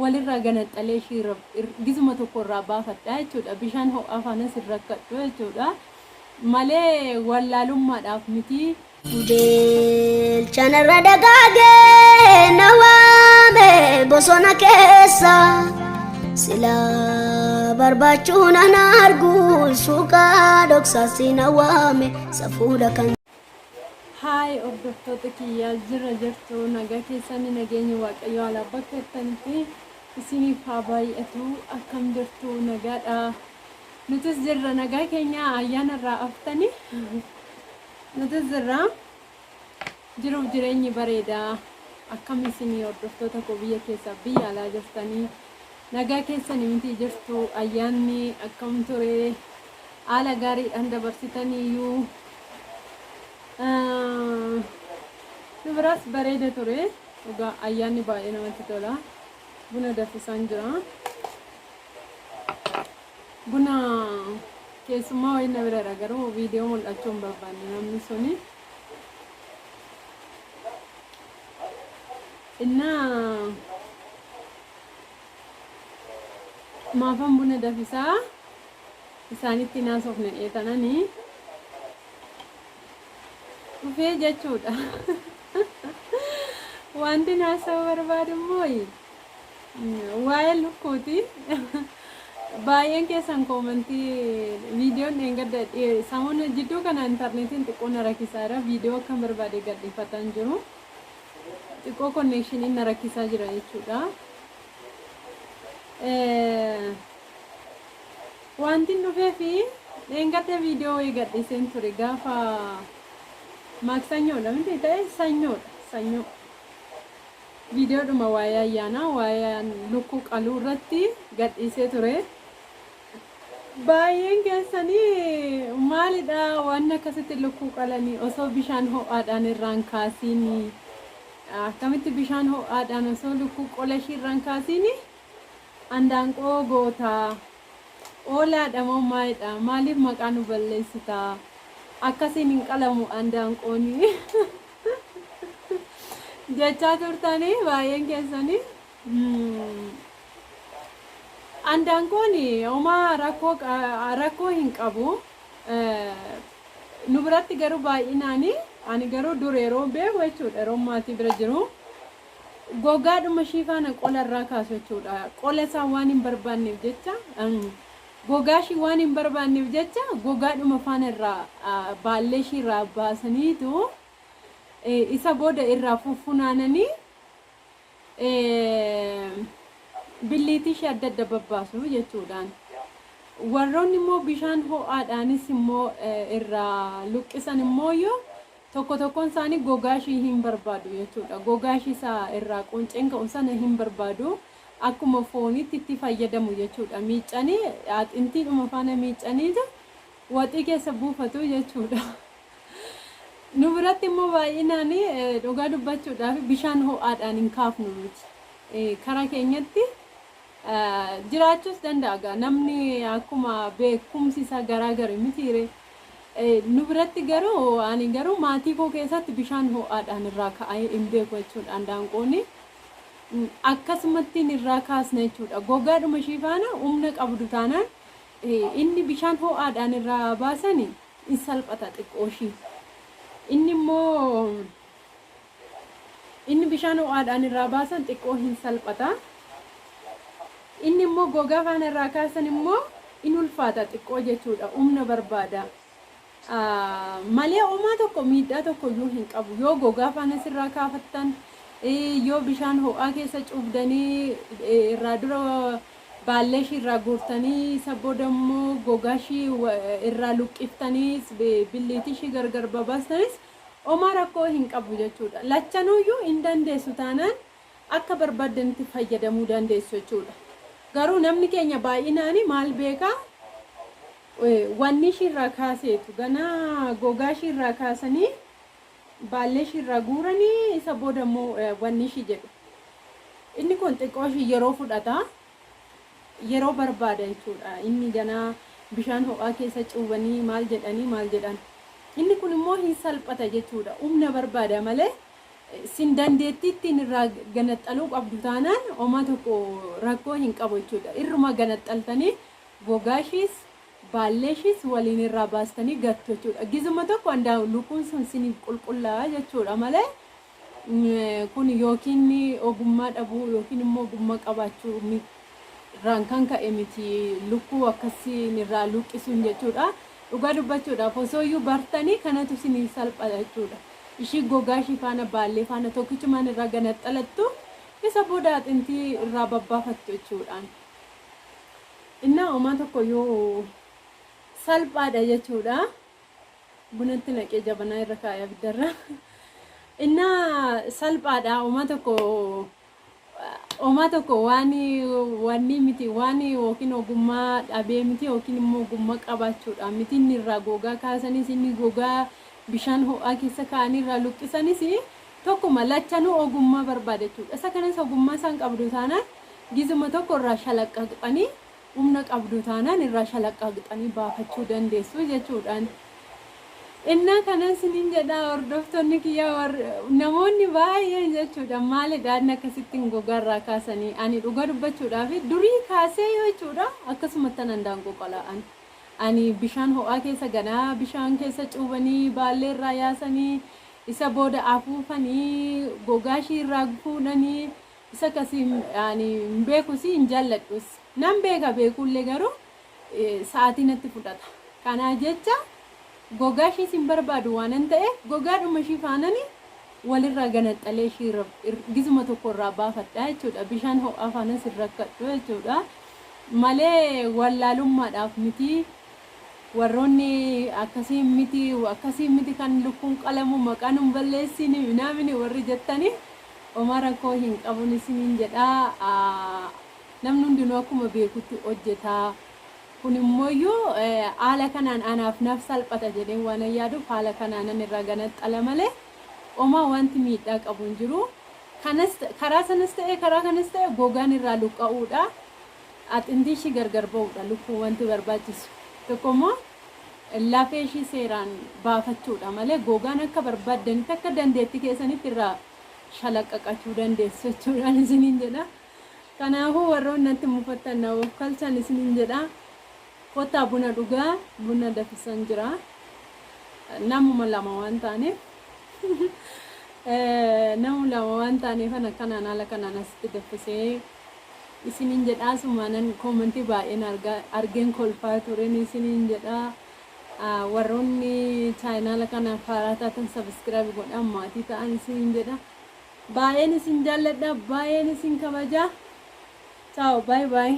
Walirraa ganaxxalee ishii gizuma tokko irraa baafadha jechuudha. Bishaan ho'aa faanas hin rakkadhu jechuudha. Malee wallaalummaadhaaf miti. Gudeelcha narra dagaagee na waame bosona keessa sila barbaachuun ana argu suuqaa dhoksaasi na waame safuudha kan. Haay hordoftoota kiyyaa, jirra jirtu? Nagaa keessanii? Nageenyi Waaqayyo alaa bakka jirtanitti isiniif haa baay'atu. Akkam jirtu? Nagaadha? Nutis jirra, nagaa keenya. Ayyaana irraa haftanii nutis jirra. Jiruuf jireenyi bareeda. Akkam isinii, hordoftoota koo biyya keessaa biyya alaa jirtanii? Nagaa keessanii miti? Jirtu? Ayyaanni akkam ture? Haala gaariidhaan dabarsitaniiyyuu? Nu biraas bareeda ture. Dhugaa ayyaanni baay'ee namatti tola. Buna danfisaan jira. Buna keessummaa wayii na bira jira, garuu viidiyoo mul'achuu hin barbaanne namni suni. Innaa maafan buna danfisaa isaanitti naasofne dheetananii dhufee jechuudha. Wanti naasa'uu barbaadu immoo waa'ee lukkuuti. Baay'een keessan koomantii viidiyoon dheengadda samoona jidduu kana intarneetiin xiqqoo na rakkisaa jira. Viidiyoo akkan barbaade gadhiifataa hin jiru. Xiqqoo konneekshiniin na rakkisaa jira jechuudha. Wanti dhufee fi dheengadda viidiyoo wayii gadhiiseen ture, gaafa maaksanyoodha miti ta'e, sanyoodha, sanyoo. Viidiyoodhuma waa'ee ayyaanaa, waa'ee lukkuu qaluu irratti gadhiisee ture. Baay'een keessanii maalidha waan akkasitti lukkuu qalanii osoo bishaan ho'aadhaan irraan kaasiini, akkamitti bishaan ho'aadhaan osoo lukkuu qola ishii irraan kaasiini andaanqoo gootaa? Oolaadha moo maalidha? Maaliif maqaa nu balleessitaa? Akkasiin hin qalamu andaanqooni jechaa turtanii baay'een keessanii. Andaanqoon homaa rakkoo hin qabu. Nu biratti garuu baay'inaan, ani garuu dur yeroo beeku jechuudha, yeroo maatii bira jiru, gogaadhuma ishii faana qola irraa kaasu jechuudha. Qola isaa waan hin barbaanneef jecha, gogaa ishii waan hin barbaanneef jecha, gogaadhuma faana irraa baallee ishii irraa baasaniitu isa booda irraa fuffunaananii billiitii ishee adda adda babbaasu jechuudhaan. Warroonni immoo bishaan ho'aadhaanis immoo irraa luqqisan immoo yoo tokko tokkoon isaanii gogaa ishii hin barbaadu jechuudha. Gogaa ishii isa irraa qunceen ka'u sana hin barbaadu. Akkuma fooniitti itti fayyadamu jechuudha. Miiccanii axintiidhuma faana miiccaniitu waxii keessa buufatu jechuudha. Nu biratti immoo baay'inaan, dhugaa dubbachuudhaaf, bishaan ho'aadhaan hin kaafnu nuti. Kara keenyatti jiraachuus danda'a gaa, namni akkuma beekumsi isaa garaa gari mitiire. Nu biratti garuu, ani garuu maatii koo keessatti bishaan ho'aadhaan irraa ka'ee hin beeku jechuudha andaanqooni. Akkasumattiin irraa kaasna jechuudha. Gogaadhuma ishii faana humna qabdu taanaan inni bishaan ho'aadhaan irraa baasani in salphata xiqqoo ishii. Inni immoo inni bishaan ho'aadhaan irraa baasan xiqqoo hin salphata. Inni immoo gogaa faana irraa kaasan immoo in ulfaata xiqqoo jechuudha. Humna barbaada. Malee homaa tokko miidhaa tokko iyyuu hin qabu. Yoo gogaa faana sirraa kaafattan, yoo bishaan ho'aa keessa cuubdanii irraa dura baallee ishii irraa guurtanii, isa booda immoo gogaa ishii irraa luqqiftanii billiitii ishii gargar babaastanis homaa rakkoo hin qabu jechuudha. Lachanuuyyuu hin dandeessu taanaan akka barbaaddanitti fayyadamuu dandeessu jechuudha. Garuu namni keenya baay'inaan maal beekaa? Wanni ishii irraa kaaseetu ganaa gogaa ishii irraa kaasanii baallee ishii irraa guuranii isa booda immoo wanni ishii jedhu. Inni kun xiqqoo ishii yeroo fudhata. Yeroo barbaada jechuudha. Inni ganaa bishaan ho'aa keessa cuubanii maal jedhanii maal jedhan. Inni kun immoo hin salphata jechuudha. Humna barbaada malee. Isin dandeettii ittiin irraa ganaxxaluu qabdu taanaan homaa tokko rakkoo hin qabu jechuudha. Irruma ganaxxaltanii gogaa ishiis baallee ishiis waliin irraa baastanii gattu jechuudha. Gizuma tokko andaa lukkuun sun isiniif qulqullaa'a jechuudha malee kun yookiin ogummaa dhabuu yookiin immoo ogummaa qabaachuu irraan kan ka'e miti lukkuu akkasiin irraa luqqisuun jechuudha. Dhugaa dubbachuudhaaf osoo iyyuu bartanii kanatu isiniif salphata jechuudha. Ishii gogaa ishii faana baallee faana tokkichumaan irraa ganaxxalattu, isa booda axintii irraa babbaafattu jechuudhaan. Innaa homaa tokko yoo salphaadha jechuudha. Bunatti naqee jabanaa irra kaa'ee abiddarra. Innaa salphaadha, homaa tokko homaa tokko waan wanni miti, waan yookiin ogummaa dhabee miti yookiin immoo ogummaa qabaachuudha miti. Inni irraa gogaa kaasanis, inni gogaa bishaan ho'aa keessa kaa'anii irraa luqqisanis tokkuma, lachanuu ogummaa barbaada jechuudha. Isa kanas ogummaa isaan qabdu taanaan gizuma tokko irraa shalaqqaqxanii, humna qabdu taanaan irraa shalaqqaqxanii baafachuu dandeessu jechuudhaan. Innaa kanan isiniin jedha, hordoftoonni kiyya, namoonni baay'een jechuudha, maalidha inni akkasittiin gogaa irraa kaasanii? Ani dhuga dubbachuudhaaf durii kaasee jechuudha akkasumatti anan daangoo qalaa'an. Ani bishaan ho'aa keessa ganaa bishaan keessa cuubanii baallee irraa yaasanii, isa booda afuufanii gogaa ishii irraa fuudhanii, isa akkasii ani hin beekus, hin jaalladhus. Nan beeka, beekullee garuu sa'aatii natti fudhata. Kanaa jecha gogaa ishiis hin barbaadu waanan ta'eef gogaadhuma ishii faanani walirraa ganaxxalee ishii gizuma tokko irraa baafadha jechuudha. Bishaan ho'aa faanas hin rakkadhu jechuudha. Malee wallaalummaadhaaf miti. Warroonni akkasii miti, akkasii miti, kan lukkuun qalamu maqaan hin balleessini minaamini warri jettani, homaa rakkoo hin qabun isiniin jedha. Namni hundinuu akkuma beekutti hojjeta. Kun immooyyuu haala kanaan anaaf naaf salphata jedheen waan yaaduuf haala kanaanan irraa ganaxxala malee homaa wanti miidhaa qabu hin jiru. Kanas karaa sanas ta'e, karaa kanas ta'e, gogaan irraa luqqa'uudha. Axintii ishii gargar ba'uudha lukkuu wanti barbaachisu. Tokko immoo lafee ishii seeraan baafachuudha malee gogaan akka barbaaddanitti akka dandeettii keessanitti irraa shalaqqaqachuu dandeessu jechuudhaan isiniin jedha. Kanaafuu warroonni natti mufattan na of kalchan isiniin jedha. Kottaa buna dhugaa, buna dafisan jira. Namuma lama waan taaneef, namu lama waan taaneef ana kanaan haala kanaan asitti daffisee isiniin jedha. Sumaanan koomentii baay'een argeen kolfaa turen isiniin jedha. Warroonni chaayinaala kanaaf haaraa taatan subscribe godhaa maatii ta'an isiniin jedha. Baay'een isin jaalladha, baay'een isin kabaja. Ciao, bye bye.